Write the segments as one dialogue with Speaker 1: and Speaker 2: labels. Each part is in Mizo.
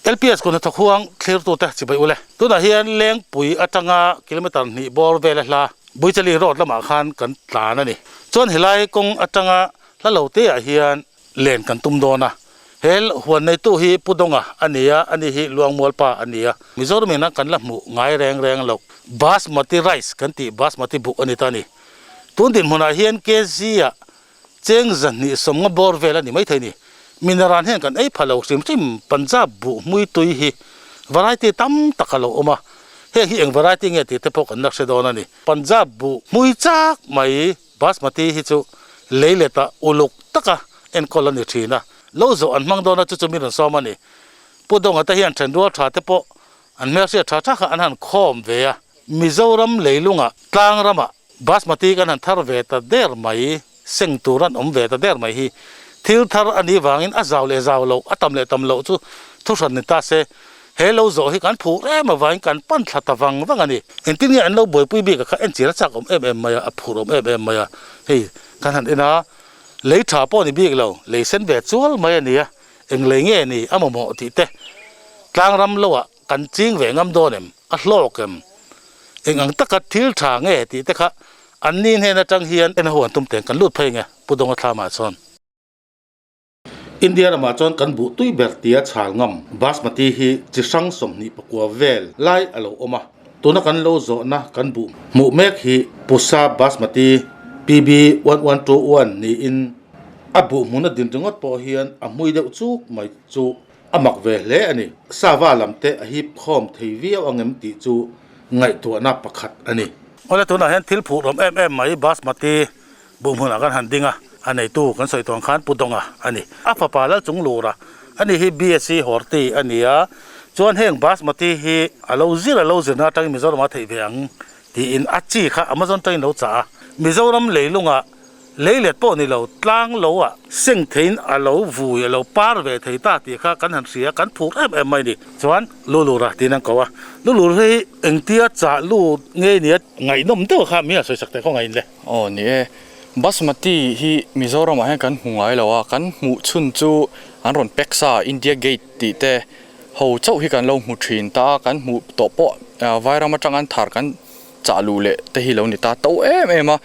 Speaker 1: LPS kut hnathawk huang thlirtute chibai ule. Tunah hian Lengpui atanga kilometre hnih bawr vela hla Buichali road lamah khan kan tlan a ni. Chuan helai kawng atanga hla lo te ah hian len kan tum dawn a. He huan neitu hi Pu Dawnga a ni a, ani hi Luangmualpa a ni a. Mizoram ina kan la hmuh ngai reng reng lo. Basmati rice kan tih Basmati buh a ni ta a ni. Tun dinhmunah hian kg ah Cheng zahnih sawmnga bawr vel a ni maithei ni. Minaran hian kan ei pha lo hrim hrim Punjab buh hmui tui hi variety tam tak a lo awm a, heng hi eng variety nge tih te pawh kan la hre dawn a ni. Punjab buh hmui chak mai Basmati hi chu lei leta uluk taka enkawl a ni thin a, lo zawh an hmang dawn a chu chu mi rawn sawm a ni. Pu Dawnga te hian thenrual tha te pawh an hmelhriat tha tha kha an han khawm ve a, Mizoram leilungah tlang ramah Basmati kan han thar ve ta der mai, seng tur an awm ve ta der mai hi thil thar a nih vangin a zau leh zau loh, a tam leh tam loh chu thuhran ni ta se, he lo zawh hi kan phur em avangin kan pan thla ta vang vang a ni. Engtin nge an lo buaipui bik a kha enchir a chak awm em em mai a, a phur awm em em mai a, hei kan han en a, lei tha pawh ni bik lo, lei sen ve chual mai a ni a, eng lei nge ni a mamawh tih te tlangram loah kan ching ve ngam dawn em? A hlawk em? Eng ang taka thil tha nge tih te kha an ni hnen atang hian en ho an tum teng kan lut phei nge Pu Dawnga thlamah chuan. India ramah chuan kan buh tui ber tia chhal ngam Basmati hi chi hrang 24 vel lai a lo awm a, tuna kan lo zawhna kan buh hmuh mek hi Pusa Basmati PB 1121 niin a buh hmuna din ringawt pawh hian a hmui deuh chuk mai chu A mak ve hle a ni. Sava lam te a hip khawm thei viau ang em tih chu ngaihtuahna pakhat a ni. Awle tunah hian thil phuh rawm em em mai Basmati buh hmunah kan han ding a, a neitu kan sawi tuang khan Pu Dawnga a ni. A fapa Lalchunglura a ni hi BSc Horti a ni a, chuan heng Basmati hi a lo zir a lo zirna atangin Mizoram a theih ve ang tiin a chi kha Amazon atangin lo chah a, Mizoram leilungah Leilet pawh ni lo, tlang lo ah seng theiin a lo vui, a lo par ve thei ta tih kha kan han hria, kan phur em em mai ni. Chuan Lulura tiin an ko a, Lulur hi engtia chah lut nge nia ngaihnawm deuh kha mi a sawi sak teh kawng a in le.
Speaker 2: Aw ni e, Basmati hi Mizoram ah hian kan hmu ngai lo a, kan hmuh chhun chu an rawn pack sa India Gate tih te ho chauh hi kan lo hmu thin ta a, kan hmuh tawh pawh Vairam atang an thar kan chah luh leh te hi lo ni ta to em em a.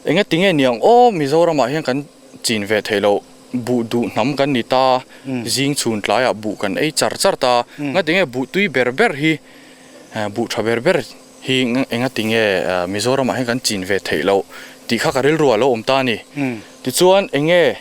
Speaker 2: Enga tinge niang aw Mizoramah hian kan chin ve theih loh buh duh hnam kan ni ta, zing chhun tlaiah buh kan ei char char ta, enga tinge buh tui ber ber hi buh tha ber ber hi enga tinge Mizoramah hian kan chin ve theih loh tih kha ka rilru a lo awm ta a ni. Tichuan enge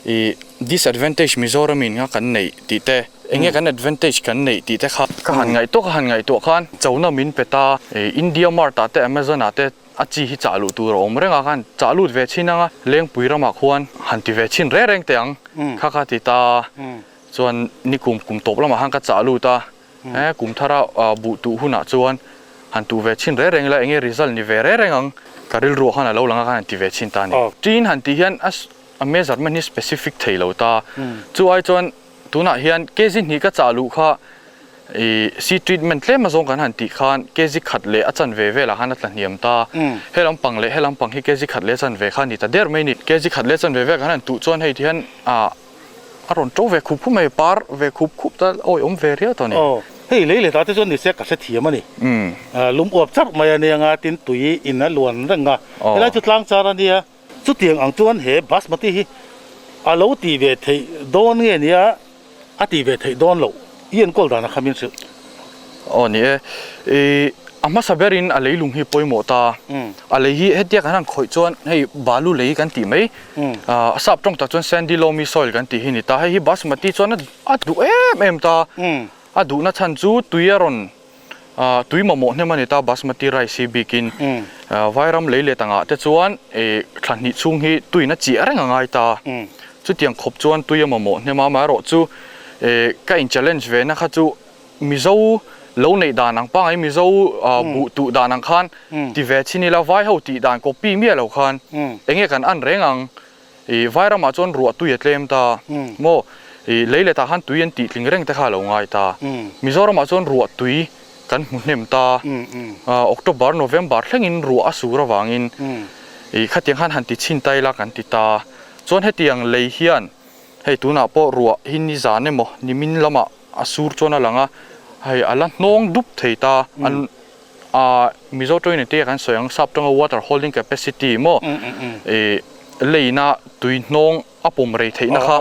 Speaker 2: ih disadvantage Mizoramin nga kan neih tih te, enge kan advantage kan neih tih te kha ka han ngaihtuah ka han ngaihtuah khan chona min pe ta, India Mart ah te Amazon ah te A chi hi chah luh tur a awm reng a, khan chah lut ve chhin ang a, Lengpui ramah khuan han ti ve chhin reng reng teh ang kha kha ti ta chuan ni kum kum tawp lamah khan ka chah lut a, he kum thara buh tuh hunah chuan han tuh ve chhin reng reng ila enge result ni ve reng reng ang ka rilruah khan a lo lang a khan han ti ve chhin ta a ni. Tin han tih hian a measurement hi specific thei lo ta, chu ai chuan Tunah hian kg hnih ka chah luh kha ih seed treatment tlem azawng kan han tih khan kg khat leh a chanve velah khan a tla hniam ta. He lampang leh he lampang hi kg khat leh a chanve kha a ni ta der mai a ni. Kg khat leh a chanve vel kan han tuh chuan hei ti hian ah a rawn to ve khup khup mai, par ve khup khup ta awi awm ve riau tawh a ni.
Speaker 1: Aw, hei lei leh ta te chuan ni se ka hrethiam a ni. Lum uap charh mai a nia nga tin tui in a luan reng a, helai chu tlang char a nia. Chutiang ang chuan he Basmati hi a lo tih ve theih dawn nge nia a tih ve theih dawn loh i enkawl dan a kha min hrilh.
Speaker 2: Aw ni e, i a hmasa berin a leilung hi pawimawh ta, a lei hi hetia kan han khawih chuan hei balu lei kan tih mai, a sap tawng tak chuan sandy loamy soil kan tih hi ni ta, hei hi Basmati chuan a duh em em ta, a duhna chhan chu tui a rawn Tui mamawh hnem a ni ta Basmati rice hi bikin Vairam lei let angah te chuan thla hnih chhung hi tuiin a chiah reng a ngai ta. Chutiang khawp chuan tui a mamawh hnem a, amaherawh chu ka in challenge ve na kha chu Mizo lo neih dan ang pangai Mizo buh tuh dan ang khan ti ve chin ila Vai ho tih dan copy miah lo khan enge kan an reng ang I Vairamah chuan ruah tui a tlem ta maw? I lei letah khan tui an tih tling reng te kha a lo ngai ta. Mizoramah chuan ruah tui kan hmu hnem ta. October, November thlengin ruah a sur avangin i khatiang khan han ti chhin ta ila kan ti ta. Chuan hetiang lei hian hei tunah pawh ruah hi ni zan emaw nimin lamah. a sur chuan a lang a, hei a la hnawng dup thei ta an a Mizo tawngin engtin nge kan sawi ang sap tawnga water holding capacity maw ih leina tui hnawng a pawm rei theihna kha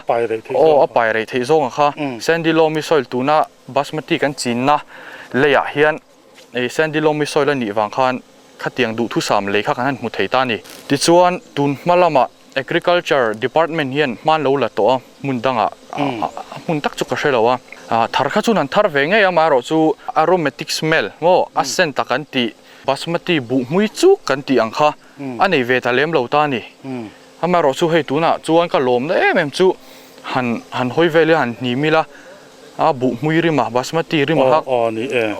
Speaker 2: aw a pai rei theih zawng ang kha sandy loamy soil tuna basmati kan chinna leiah hian ih sandy loamy soil a nih vang khan khatiang duhthusam lei kha kan han hmu thei ta a ni. Tichuan tun hma lamah Agriculture department hian hman lo la tawh a, hmun dangah a hmun tak chu ka hre lo a, thar kha chuan an thar ve ngei a, amaherawh chu aromatic smell maw a scent a kan tih basmati buh hmui chuk kan tih ang kha a nei ve ta lem lo ta a ni. Amaherawh chu hei tunah chuan ka lawmna em em chu han han hawi vel ila han hnim ila a buh hmui rim a, basmati rim a kha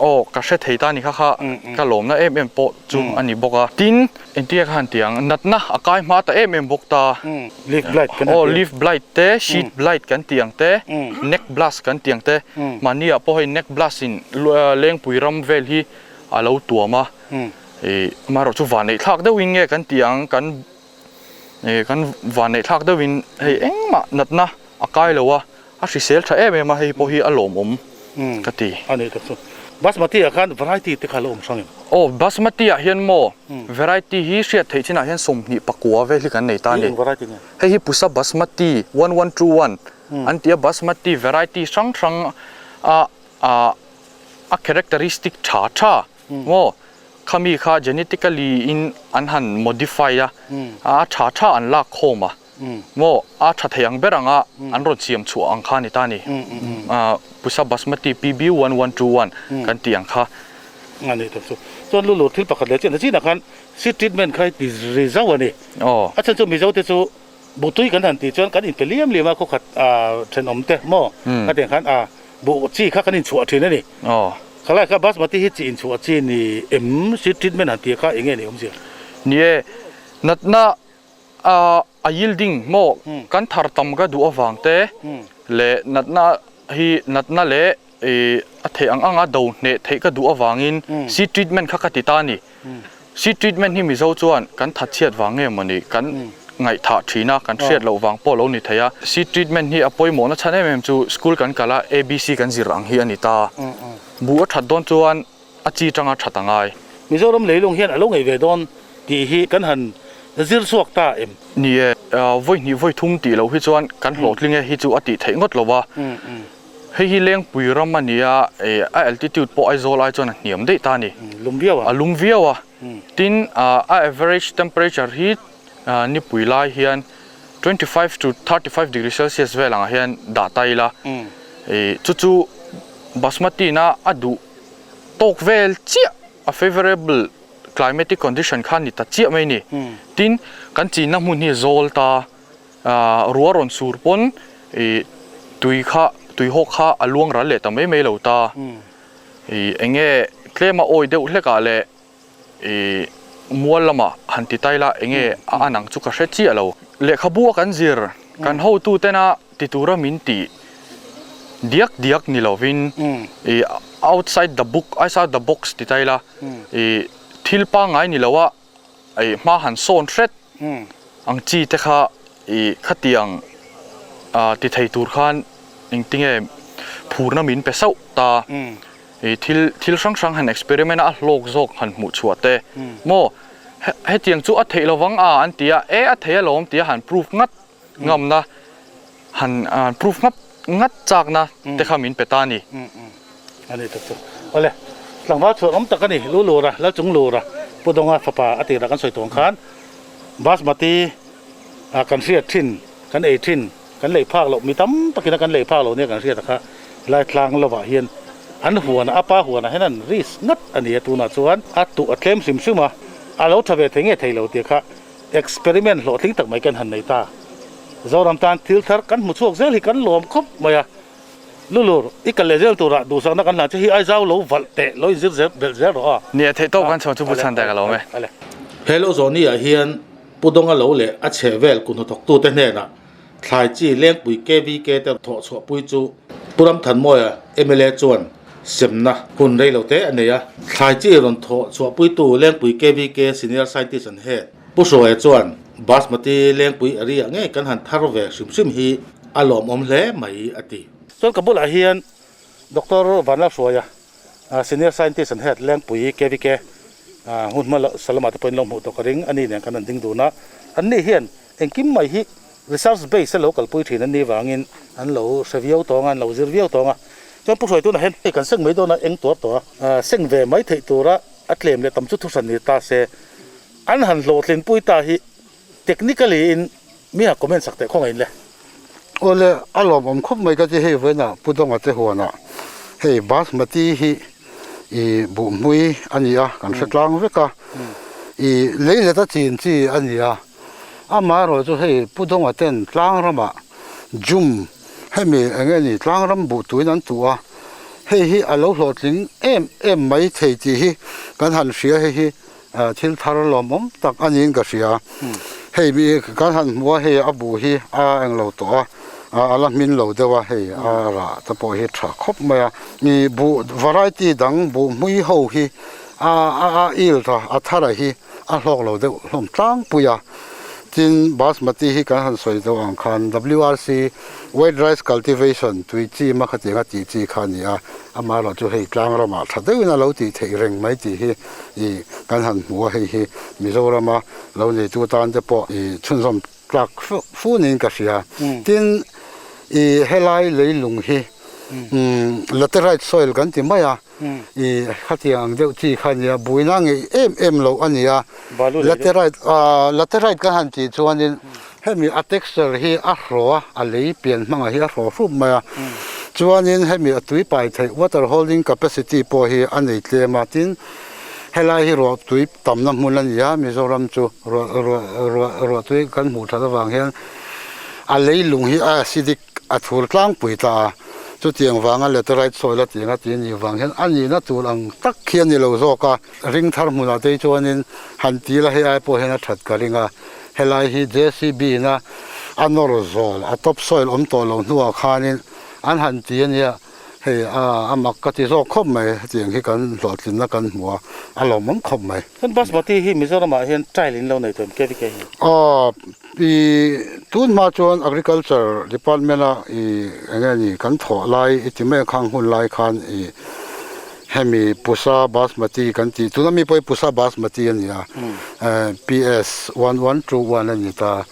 Speaker 2: aw ka hre thei ta a ni kha kha ka lawmna em em pawh chu a ni bawk a. Tin, engtin nge ka han ti ang, natna a kai hma ta em em bawk ta.
Speaker 1: Leaf blight kan han ti
Speaker 2: ang. Aw leaf blight te, sheet blight kan ti ang te, neck blast kan ti ang te, mahni ah pawh hei neck blast in lengpui ram vel hi a lo tuam a, ih amaherawh chu vanneih thlak deuhin nge kan ti ang, kan ih kan vanneih thlak deuhin hei engmah natna a kai lo a. A hrisel tha em em a, hei pawh hi a lawmawm ka ti.
Speaker 1: A nih tak chu. Basmati ah khan variety te kha a lo awm hrang em?
Speaker 2: Aw, Basmati ah hian maw variety hi hriat theih chinah hian 29 vel hi kan nei ta a ni.
Speaker 1: Eng variety nge?
Speaker 2: Hei hi Pusa Basmati 1121 an ti a, Basmati variety hrang hrang a a characteristic tha tha maw khami kha genetically in an han modify a, a tha tha an lak khawm a. Maw, a tha thei ang ber anga an rawn siam chhuah ang kha a ni ta a ni. Pusa Basmati PB 1121 kan tih ang kha.
Speaker 1: A ni tak chu. Chuan Lulu thil pakhat leh chiah na chinah khan seed treatment kha ti ri zauh a ni. A chhan chu Mizo te chu buhtui kan han tih chuan kan inpe liam liam a khawkhat thenawm te maw khatiang khan buh chi kha kan inchhuah thin a ni. Khalai kha Basmati hi chi inchhuah chi ni em seed treatment han tih kha eng nge ni awmzia?
Speaker 2: Ni e, natna A a yielding maw kan thar tam ka duh avang te leh natna hi natna leh ih a theih ang anga do hneh theih ka duh avangin seed treatment kha ka ti ta a ni. Seed treatment hi Mizo chuan kan that chhiat vang nge mawni kan ngaihthah thin a, kan hriat loh vang pawh lo ni thei a. Seed treatment hi a pawimawhna chhan em em chu school kan kal a ABC kan zir ang hi a ni ta. Buh a that dawn chuan a chi tanga that a ngai.
Speaker 1: Mizoram leilung hian a lo ngaih ve dawn tih hi kan han zir chhuak ta em?
Speaker 2: Ni e, vawi hnih vawi thum tih loh hi chuan kan hlawhtling e hi chu a tih theih ngawt lo a. Hei hi Lengpui ram a ni a, a altitude pawh Aizawl ai chuan a hniam daih ta a ni.
Speaker 1: Lum viau a.
Speaker 2: A lum viau a. Tin, a average temperature hi nipui lai hian 25 to 35 degree celsius vel angah hian dah ta ila. Chu chu Basmati na a duh tawk vel chiah a favourable climatic condition kha ni ta chiah mai ni. Tin, kan chinna hmun hi zawl ta, ruah rawn sur pawn ih tui kha, tui hawk kha a luang ral leh ta mai mai lo ta. Ih eng nge tlem a awi deuh hlek ah leh ih mual lamah han ti tai la eng nge a an ang chu ka hre chiah lo. Lehkhabu a kan zir, kan hotu tena ti tura min tih diak diak ni lovin ih outside the book, outside the box ti ta ila ih thil pangngai ni loa ih hma han sawn hret ang chi te kha ih khatiang ah ti thei tur khan engtinge phurna min pe sauh ta ih thil thil hrang hrang han experiment a a hlawk zawk han hmuh chhuah te maw hetiang chu a theih lovang a an ti a e a thei alawm tia han proof ngat ngamna han proof ngap ngat chakna te kha min pe ta a ni.
Speaker 1: A ni tak chu. Awle, tlangval chhuah awm tak a ni, Lu Lura, Lalchung Lura, Pu Dawnga fapa a tirah kan sawi tawng khan Basmati kan hriat thin, kan ei thin, kan lei phak loh, mi tam takin a kan lei phak loh nia kan hriat a kha lai tlang lovah hian an huanah, a pa huanah hian an risk ngat a ni a, tunah chuan a tuh a tlem hrim hrim a, a lo tha ve thei nge thei lo tih kha Experiment hlawhtling tak mai kan han nei ta. Zoram tan thil thar kan hmu chhuak zel hi kan lawm khawp mai a. Lulur, i kal leh zel turah duhsakna kan hlan che hi Aizau lo valh teh lo inzir zel belh zel rawh a.
Speaker 2: Nia, theih tawk kan chhuah chu Pu Chhante ka lawm e.
Speaker 1: He lo zawhni ah hian Pu Dawnga lo leh a chheh vel kuhnathawktute hnenah Thlai chi Lengpui KVK te thawh chhuahpui chu Pu Ramthanmawia mla chuan semna hun rei lo te a nei a. Thlai chi rawn thawh chhuahpuitu Lengpui KVK Senior Scientist an head Pu Hruaia chuan Basmati Lengpui area ngei kan han thar ve hrim hrim hi a lawmawm hle mai a ti. Chuan ka bulah hian. Doctor Vanlalhruaia, Senior Scientist and Head, Lengpui KVK, hun hma Salama te pawhin lo hmuh tawh ka ring a ni nen kan han ding dun a. Anni hian engkim mai hi research base a lo kalpui thin an nih vangin an lo hre viau tawng a, an lo zir viau tawng a. Chuan Pu Hruai tunah hian hei kan seng mai dawn a, eng tuar tawh a, seng ve mai theih tura a tlem leh tam chu thuhran ni ta se, an han hlawhtlinpui ta hi Technically in mi a comment sak teh khawngaih in le.
Speaker 3: Awle a lawmawm khawp mai ka ti hei vawiinah Pu Dawnga te huanah hei Basmati hi i buhhmui a ni a kan hre tlang vek a i lei let a chin chi a ni a amaherawh chu hei Pu Dawnga ten tlang ramah jum hemi eng nge ni tlang ram buh tuin an tuh a hei hi a lo hlawhtling em em mai thei tih hi kan han hria hei hi. Thil thar lawmawm tak a niin ka hria. Hei mi kan han hmu a, hei a bu hi a englo tawh a, a la hmin lo deuh a, hei a rah te pawh hi tha khawp mai a. Mi buh variety dang buh hmui ho hi a a yield a, a thar a hi a hlawk lo deuh hlawm tlangpui a. Tin, Basmati hi kan han sawi deuh ang khan WRC, White Rice Cultivation, tui chi ma khatiang a tih chi kha a ni a, amaherawhchu hei tlang ramah tha deuhin a lo tih theih reng mai tih hi i kan han hmu a, hei hi Mizorama lo neitu tan te pawh i chhunzawm tlak fu niin ka hria. Tin, i helai leilung hi laterite soil kan ti mai a, I khatiang ang deuh chi kha a nia, buaina ngeih em em loh a nia. Laterite ah laterite kan han tih chuanin hemi a texture hi a hraw a, a lei pian hmangah hi a hraw hrup mai a. Chuanin hemi a tui pai theih water holding capacity pawh hi a nei tlem a, tin helai hi ruah tui tamna hmun a ni a, Mizoram chu ruah ruah ruah ruah tui kan hmuh that avang hian a leilung hi a acidic a thur tlangpui ta a. Chutiang vanga laterite soil a tih anga tih a nih vang hian a nihna tur ang tak khi a ni lo zawk a, ring thar hmunah te hi chuanin han ti ila hei ai pawh hian a that ka ring a, helai hi JCB ina a nawr zawl a top soil awm tawh lo hnuah khanin an han ti a nia, hei a a mak ka ti zawk khawp mai, hetiang hi kan hlawhtlinna kan hmu a, a lawmawm khawp mai.
Speaker 1: Chuan Basmati hi Mizoramah hian trial in lo nei tawh em KVK hi?
Speaker 3: Aw, I tun hma chuan Agriculture Department a i eng nge ni kan thawh lai i ti mai a khang hun lai khan i hemi Pusa Basmati kan tih tuna mi pawh hi Pusa Basmati a ni a PS 1121 a ni ta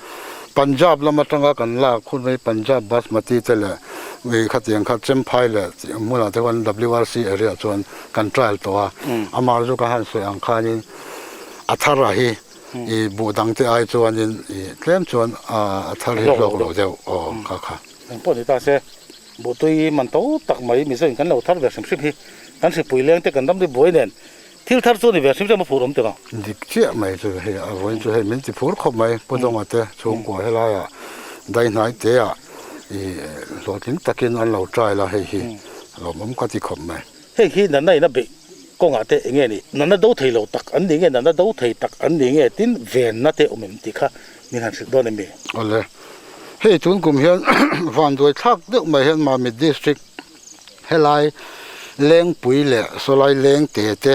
Speaker 3: Punjab lam atanga kan lak hun mai Punjab Basmati te leh i khatiang kha Chemphai leh hmunah te khuan WRC area chuan kan trial tawh a amah chu ka han sawi ang khanin a thar a hi I buh dang te ai chuanin i tlem chuan a thar hi hlawk lo deuh aw kha kha.
Speaker 1: Eng pawh ni ta se, buh tui man to tak mai Mizo in kan lo thar ve hrim hrim hi kan hripui leng te kan ramri buai nen thil thar chu ni ve hrim hrim a phur awm tiraw.
Speaker 3: Dik chiah mai chu hei a vawiin chu hei min ti phur khawp mai Pu Dawnga te chhungkua helaiah daihnai te ah i hlawhtling takin an lo try la hei hi lawmawm ka ti khawp mai.
Speaker 1: Heng hi natna in a beih kawngah te eng nge ni? Natna do thei lo tak an ni nge, natna do thei tak an ni nge tin venna te awm em tih kha min han hrilh dawn em mi?
Speaker 3: Awle, hei tun kum hian vanduai thlak deuh mai hian Mamit District helai Lengpui leh Sawlai Leng te te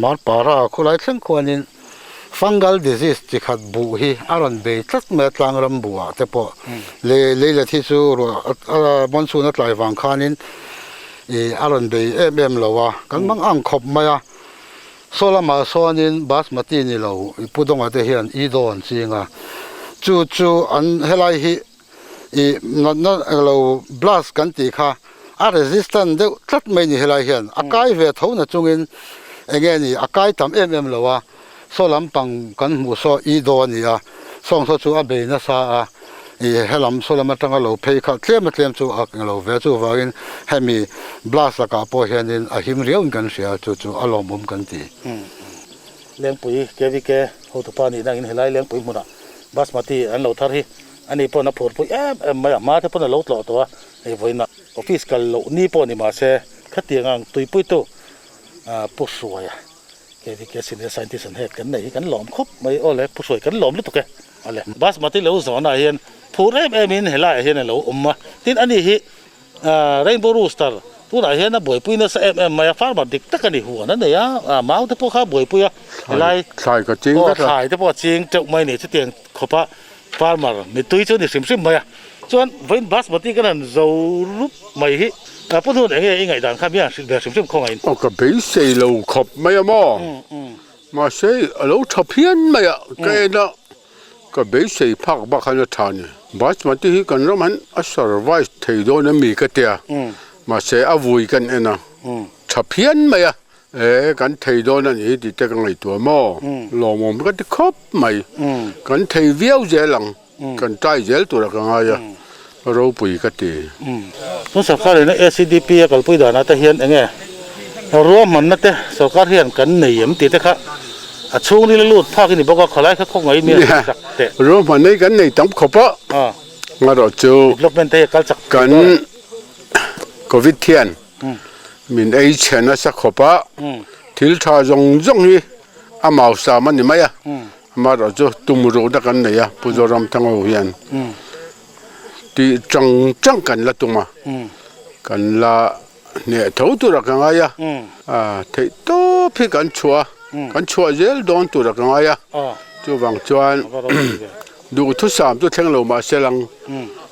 Speaker 3: Marpara khawlai thleng khuanin fungal disease chi khat buh hi a rawn bei tlat mai a tlangram buhah te pawh lei leilet hi chu ruah monsoon a tlai vang khanin Ih a rawn bei em em lo a, kan mang ang khawp mai a, saw lamah sawnin basmati ni lo i pu dawnga te hian i dawn ching a, chu chu an helai hi ih natna lo blast kan tih kha a resistant deuh tlat mai ni helai hian a kai ve tho na chungin eng nge ni a kai tam em em lo a, Saw lampang kan hmuh saw i daw a ni a, sawng saw chu a bei nasa a, i helam saw lam atanga lo phei kha tlem a tlem chu a lo ve chuvangin hemi blast lakah pawh hianin a him riauin kan hria chu chu a lawmawm kan ti.
Speaker 1: Lengpui KVK hotupa nihna angin helai Lengpui hmunah Basmati an lo thar hi ani pawn a phurpui em em mai a, hma te pawn a lo tlawh tawh a, hei vawiinah office kal loh ni pawh ni mahse khatiang ang tuipuitu Pu Hruaia KVK Senior Scientist an head kan nei hi kan lawm khawp mai aw le Pu Hruai kan lawm lutuk e awle Basmati lo zawhna ah hian phur em em in helai ah hian a lo awm a tin ani hi Rainbow Rooster tunah hian a buaipui nasa em em mai a farmer dik tak a ni huan a nei a mau te pawh kha a buaipui a helai
Speaker 3: thlai ka ching
Speaker 1: aw thlai te pawh a ching teuh mai a ni chutiang khawpa farmer mitui chu a ni hrim hrim mai a chuan vawiin Basmati kan han zo rup mai hi. Pu Hnun enge i ngaihdan kha mian hrilh ve hrim hrim khawngaih in.
Speaker 4: Aw ka beisei lo khawp mai a maw? Mahse a lo tha phian mai a, ka en a, ka beisei phak bak khan a tha a ni. Basmati hi kan ram han a survive thei dawn a mi ka tia, mahse a vui kan en a, tha phian mai a, e kan thei dawn a nih hi tih te ka ngaihtuah maw? Lawmawm ka ti khawp mai, kan thei viau zel ang. Kan tai zel tura ka ngai a, ropui ka ti.
Speaker 1: Tun sorkar in ACDP a kalpui danah te hian enge ruahmanna te sorkar hian kan nei em tih te kha a chhungril a lut phak i ni bawk a, khawlai kha khawk ngaiin mi a chak teh.
Speaker 4: Ruahmanna hi kan nei tam khawp a, ngarawh chu
Speaker 1: Development te hi a kal chak
Speaker 4: kan Covid hian min ei chhe nasa khawp a, thil tha zawng zawng hi a mausam a ni mai a. Amaherawh chu tum ruhna kan nei a, Pu Zoramthango hian tih chang chang kan la tum a, kan la hneh tho tura ka ngai a, theih tawp hi kan chhuah a, kan chhuah zel dawn tura ka ngai a, chuvang chuan duhthusam chu thleng lo mahse lang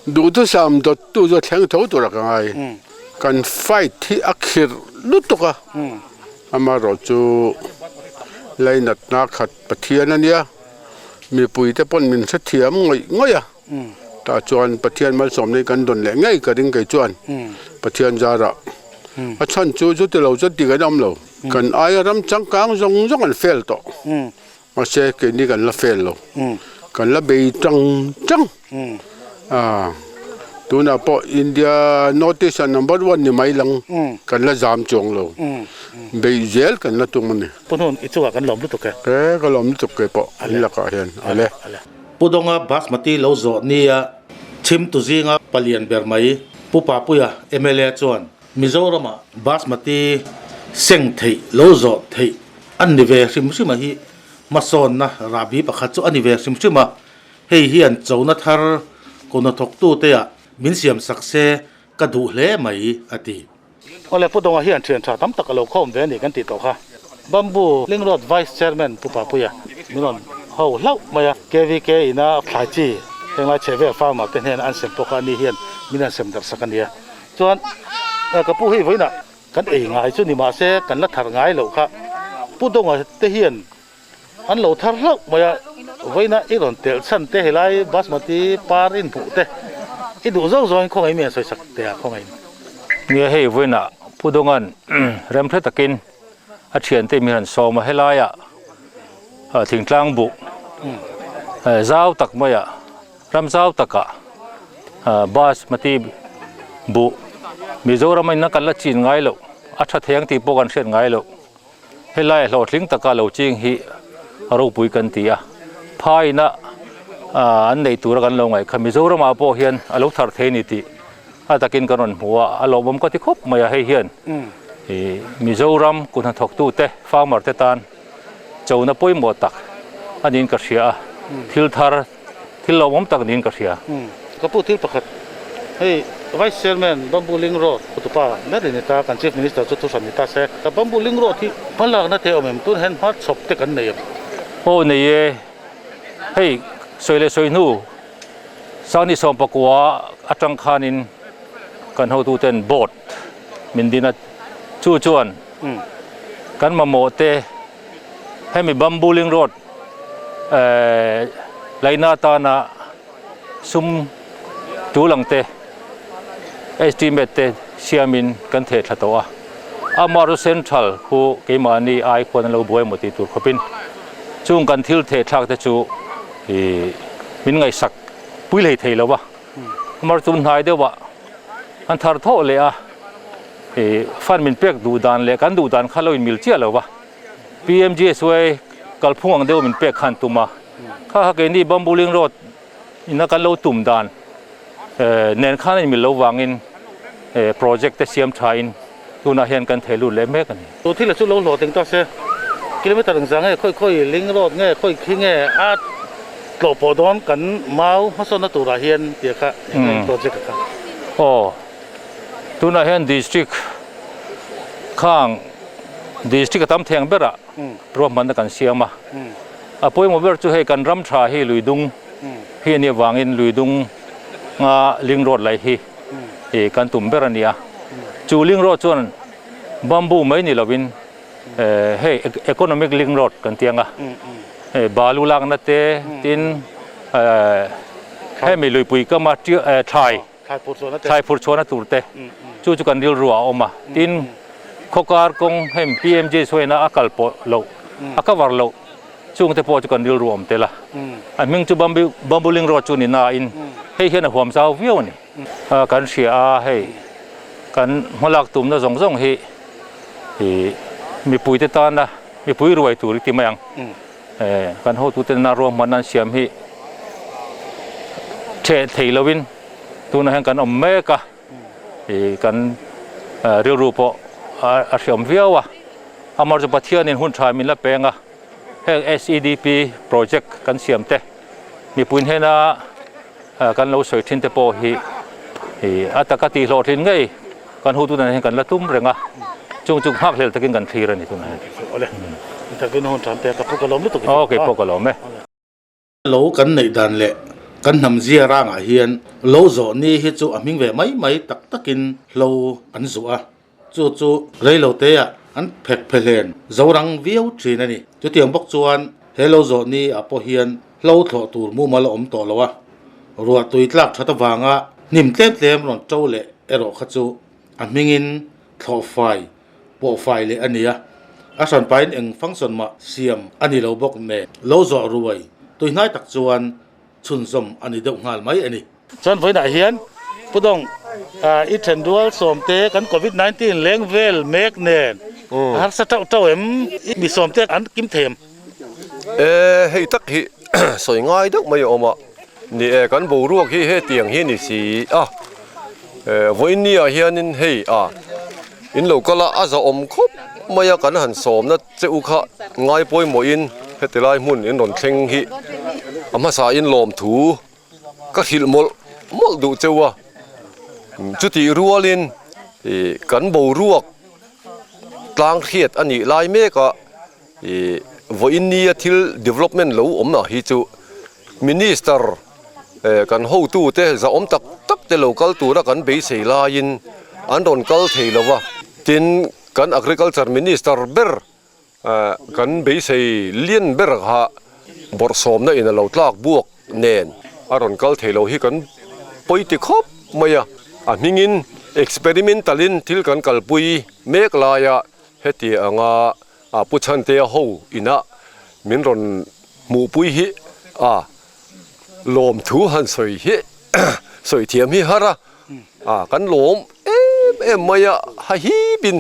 Speaker 4: duhthusam dawttu chu thleng tho tura ka ngai, kan fight hi a khirh lutuk a, amaherawh chu lainatna khat Pathian a nia, mipuite pawn min hrethiam ngawih ngawih a, tah chuan Pathian malsawmna hi kan dawn leh ngei ka ring kei chuan Pathian zarah a chhan chu chuti lo chuan ti kan awm lo, kan aia ram changkang zawng zawng an fail tawh, mahse keini kan la fail lo, kan la bei tang tang. A, tunah pawh India North East ah number one ni mai lang kan la zam chuang lo, beih zel kan la tum a ni.
Speaker 1: Pu Hnun, i chungah kan lawm lutuk e.
Speaker 4: E, ka lawm lutuk ke pawh in lakah hian a le.
Speaker 1: Pu Dawnga Basmati lo zawh nia chhimtu zinga palian ber mai Pu Papuia mla chuan Mizorama Basmati seng theih lo zawh theih an ni ve hrim hrim a hi hmasawnna rahbi pakhat chu a ni ve hrim hrim a. Hei hian chona thar kawna thawktute-ah min siam sak se ka duh hle mai, a ti. Awle, Pu Dawnga hian thian tha tam tak a lo khawm ve a ni kan tih tawh kha. Bamboo Ling Road Vice Chairman Pu Papuia min rawn ho hlauh mai a, KVK ina thlai chi henglai chhe vel farmer te hnena an sem pawh kha ani hian min han sem darh sak a nia. Chuan ka pu hei vawiinah kan ei ngai chu ni mahse kan la thar ngai loh kha Pu Dawnga te hian An lo thar hlauh mai a, vawiina i rawn telh chhan te helai basmati par in hmuh te i duh zawk zawngin khawngaih mi an sawi sak teh a khawngaih.
Speaker 5: Nia hei vawiinah Pu Dawnga'n remhre takin a thiante mi han sawm a, helaiah thingtlang buh zau tak maiah ram zau takah basmati buh Mizoram a inna kan la chin ngai loh a tha thei ang tih pawh kan hriat ngai loh. Helai hlawhtling taka lo ching hi a ropui kan ti a, phaina an nei tura kan lo ngaih kha Mizoramah pawh hian a lo thar thei a ni tih a takin kan rawn hmu a, a lawmawm ka ti khawp mai a, hei hian Mizoram kut hnathawktute farmer te tan chona pawimawh tak a niin ka hria a, thil thar Thil lawmawm tak niin ka hria.
Speaker 1: Ka pu thil pakhat, hei Vice Chairman Bamboo Ling Road Khutupa ber in ni ta, kan Chief Minister chu thuhran ni ta se, ka Bamboo Ling Road hi hmalakna te awm em? Tun hian hma chhawp te kan nei em?
Speaker 5: Aw nei e, hei sawi leh sawi hnu Sangni Sawmpakua atang khanin kan hotuten board min din a, chu chuan kan mamawh te Hemi Bamboo Ling Road laina atana sum tul ang te estimate te siamin kan theh thla tawh a. Amaherawhchu Central khu keimahni ai khuan an lo buai emaw tih tur khawpin chung kan thil theh thlak te chu min ngaihsak pui hlei thei lo va. Amaherawhchu hnai deuhah an thar thawh leh a. Fund min pek duh dan leh kan duh dan kha lo inmil chiah lo va, PMGSY kalphung ang deuh min pek khan tum a, kha kha keini Bamboo Ling Road ina kan lo tum dan nen khan a inmil lo vangin project te siam thain tunah hian kan thei lut leh mek a ni.
Speaker 1: Chu thil a chu lo hlawhtling ta se, kilometer engzah nge khawi khawi Ling Road nge khawi khi nge a tlawh pawh dawn kan mau hmasawnna turah hian tih kha eng project a kha.
Speaker 5: Aw. Tunah hian district khang district a tam theng berah ruahmanna kan siam a. A pawimawh ber chu hei kan ram tha hi luidung hi a nih avangin luidung nga ling road lai hi kan tum ber a ni a. Chu link road chuan bamboo mai ni lovin hei economic link road kan ti ang a, hei balu lakna te tin hemi luipui kama thlai thlai phurh chhuahna tur te chu chu kan rilru ah a awm a, tin khawkar kawng hemi PMJ sawiina a kal pawh loh a cover loh Chung te pawh chu kan rilru awm tel a, a hming chu Bamboo Link Road chu ni nain hei hian a huam zau viau a ni. Kan hria a, hei kan hmalak tumna zawng zawng hi mipuite tana mipui ruai tur i ti mai ang. Kan hotute nana ruahmanna an siam hi theh thei lovin tunah hian kan awm mek a. Ih kan rilru pawh a hriam viau a, amah chu Pathianin hun tha min la peng a, heng SEDP project kan siam te mipui hnena kan lo sawi thin te pawh hi ih a taka tih hlawhtlin ngei kan hu tunah hian kan la tum reng a, chung chu nghak hlel takin kan thlir a ni tunah hian.
Speaker 1: Awle, interview na hun tha pek ka puk alawm lutuk.
Speaker 5: Aw keipawh ka lawm e.
Speaker 1: Lo kan neih dan leh kan hnam zia rangah hian lo zawh ni hi chu a hming ve mai mai tak takin hlo an zuh a, chu chu reilo teah an phek phe hlen zo rang viau thin a ni. Chutiang bawk chuan he lo zawh ni ah pawh hian hlo thlawh tur mumal a awm tawh lo a, ruah tui tlak that avanga hnim tlem tlem rawn to leh erawh kha chu a hmingin thlawh fai pawh fai leh a ni a, a hran pahin eng function mah siam a ni lo bawk nen lo zawh ruai tuihnai tak chuan chhunzawm a ni deuh nghal mai a ni. Chuan vawiinah hian Pu Dawng i then rual sawmte kan Covid 19 leng vel mek nen a harsa tauh tauh em? Mi sawmte an kim thei em?
Speaker 6: E, hei tak hi sawi ngai deuh mai a awm a, ni e kan boruak hi hetiang hi ni si a, e vawiin ni ah hianin hei a in lo kal a, a zahawm khawp mai a kan han sawmna che u kha ngai pawimawhin heti lai hmun in rawn thleng hi a hmasa in lawmthu ka hrilh mawlh mawlh duh cheu a, chutih rualin ih kan boruak tlang hriat a nih lai mek a. Ih vawiin nia thil development lo awm ah hi chu minister eh kan hotu te zahawm tak tak te lo kal tura kan beisei laiin an rawn kal thei lo va, tin kan agriculture minister ber eh kan beisei lian ber kha bawrhsawmna in a lo tlak buak nen a rawn kal thei lo hi kan pawi ti khawp mai a, a hmingin experimental in thil kan kalpui mek laia Heti anga a Pu Chhantea ho inah min rawn hmuhpui hi a lawmthu han sawi hi sawi thiam hi har a, a kan lawm em em mai a, hahipin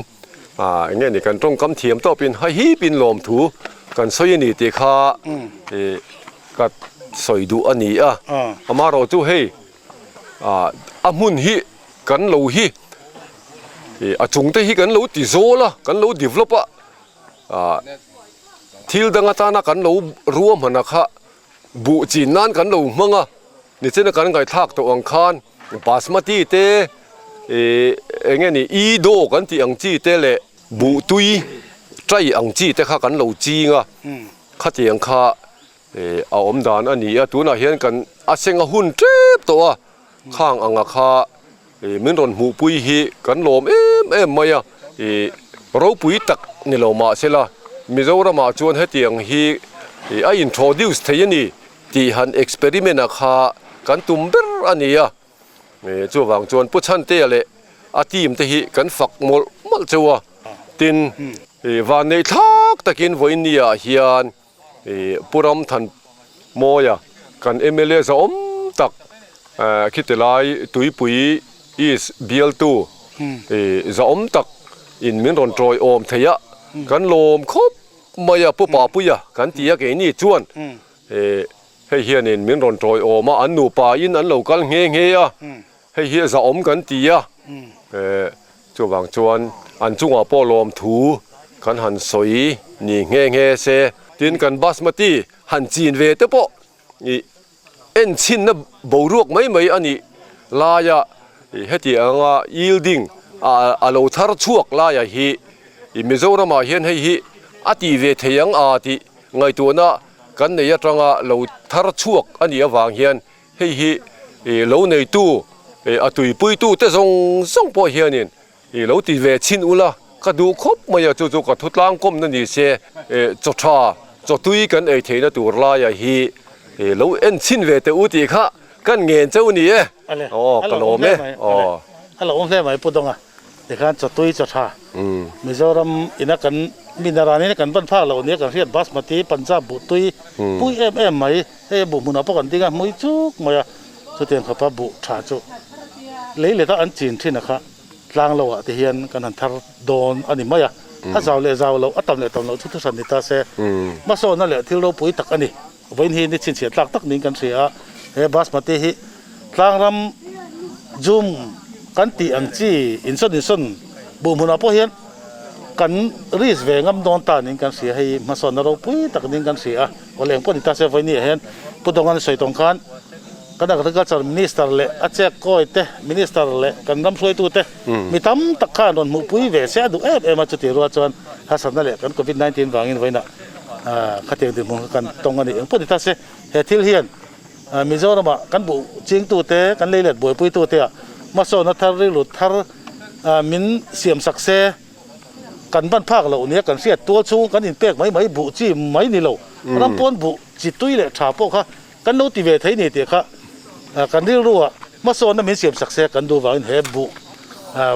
Speaker 6: a eng nge ni kan tawngkam thiam tawpin hahipin lawmthu kan sawi a ni tih kha ih ka sawi duh a ni a, amaherawhchu hei a hmun hi kan lo hi ih a chung te hi kan lo ti zawl a kan lo develop a ah thil dang atana kan lo ruahman a kha buh chin nan kan lo hmang a nichina kan ngaihthlak tawh ang khan basmati te ih eng nge ni i do kan tih ang chi te leh buh tui tai ang chi te kha kan lo ching a khatiang kha Ih a awm dan a ni a, tunah hian kan a seng a hun tep tawh a, khang anga kha ih min rawn hmuhpui hi kan lawm em em mai a, ih ropui tak ni lo mah se la Mizoramah chuan hetiang hi ih a introduce thei a ni tih han experiment a kha kan tum ber a ni a, ih chuvang chuan Pu Chhantea leh a team te hi kan fak mawlh mawlh cheu a, tin ih vanneih thlak takin vawiinniah hian Ih Pu Ramthan Mawia kan mla zahawm tak khiti lai Tuipui East bialtu ih zahawm tak in min rawn tawiawm thei a, kan lawm khawp mai a Pu Papuia kan ti a keini chuan ih hei hianin min rawn tawiawm a an nupa in an lo kal nghe nghe a, hei hi zahawm kan ti a eh Chuvang chuan an chungah pawh lawmthu kan han sawi ni nghe nghe se. Tin, kan basmati han chin ve te pawh ih enchhinna boruak mai mai a nih laia ih heti anga yielding a lo thar chhuak laia hi ih Mizoramah hian hei hi a tih ve thei ang a tih ngaihtuahna kan nei atanga lo thar chhuak a nih avang hian Hei hi lo neitu, a tuipuitute zawng zawng pawh hianin I lo ti ve chhin ula, ka duh khawp mai a, chu chu ka thutlang kawmna ni se, chaw tha, chaw tui kan ei theihna tur laia hi lo en chhin ve teh u tih kha kan ngen chauh ni e. Aw, ka lawm e.
Speaker 1: Aw. A lo awm hle mai Pu Dawnga, tikhan chaw tui chaw tha Mizoram ina kan mi naran ina kan ban phak loh nia kan hriat Basmati Punjab buh tui pui em em mai hei buh hmunah pawh kan ding a hmui chuk mai a, chutiang khawpa buh tha chu lei leta an chin thin a kha. Tlang lo ah te hian kan han thar dawn a ni mai a, a zau leh zau loh, a tam leh tam loh chu thuhran ni ta se. Hmasawnna leh thil ropui tak a ni. Vawiin hi ni chhinchhiah tlak tak niin kan hria a, he Basmati hi tlangram zum kan tih ang chi insawn insawn buh hmunah pawh hian kan risk ve ngam dawn ta niin kan hria, hei hmasawnna ropui tak niin kan hria a, awle eng pawh ni ta se vawiin ni ah hian Pu Dawngan sawi tawng khan Kan Agriculture Minister leh a chek kawi te, Minister leh kan ram hruaitu te mi tam tak khan rawn hmuhpui ve se a duh em em a, chutih rual chuan harsatna leh kan Covid 19 vangin vawiinah khatiang dinhmun kha kan tawng a ni. Engpawh ni ta se, he thil hian Mizoramah kan buh chingtu te, kan lei let buaipuitu te ah hmasawnna thar, rilru thar min siamsak se. Kan ban phak loh nia kan hriat tual chhung kan inpek mai mai buh chi mai ni lo, ram pawn buh chi tui leh tha pawh kha kan lo ti ve thei ni tih kha kan rilru ah hmasawnna min siam sak se kan duh vangin he buh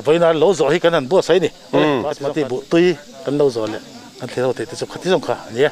Speaker 1: vawiina lo zawh hi kan han buatsaih a ni. Basmati buh tui kan lo zawh leh kan thlir ho theih te chu khati zawng kha a ni e.